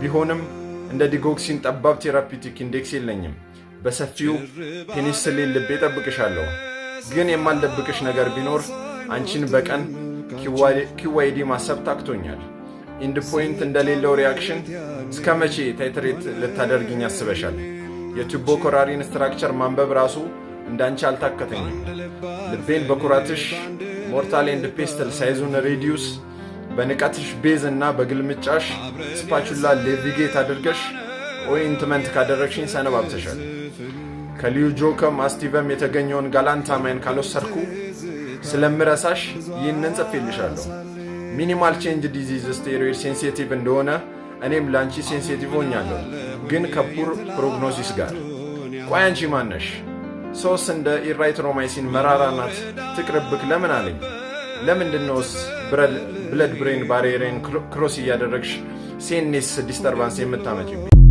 ቢሆንም እንደ digoxin ጠባብ therapeutic index የለኝም። በሰፊው ፔኒስሊን ልቤ ጠብቅሻለሁ። ግን የማልደብቅሽ ነገር ቢኖር አንቺን በቀን QID ማሰብ ታክቶኛል። End point እንደሌለው reaction እስከ መቼ titrate ልታደርግኝ አስበሻል? የ tubocurarine structure ማንበብ ራሱ እንዳንቺ አልታከተኝም። ልቤን በኩራትሽ mortar and pestle size ኡን reduce፣ በንቀትሽ base እና በግልምጫሽ spatula levigate አድርገሽ ointment ካደረግሽኝ ሰነባብተሻል። ከ Leucojum aestivum የተገኘውን galantamine ካልወሰድኩ ስለምረሳሽ ይህንን ጽፌልሻለሁ። Minimal change disease steroid sensitive እንደሆነ እኔም ለአንቺ sensitive ሆኛለሁ፣ ግን ከ poor prognosis ጋር። ቆይ አንቺ ማነሽ? ሶስ እንደ erythromycin መራራ ናት ትቅርብክ ለምን አለኝ? ለምንድነውስ blood brain barrier ን cross እያደረግሽ CNS disturbance የምታመጪብኝ?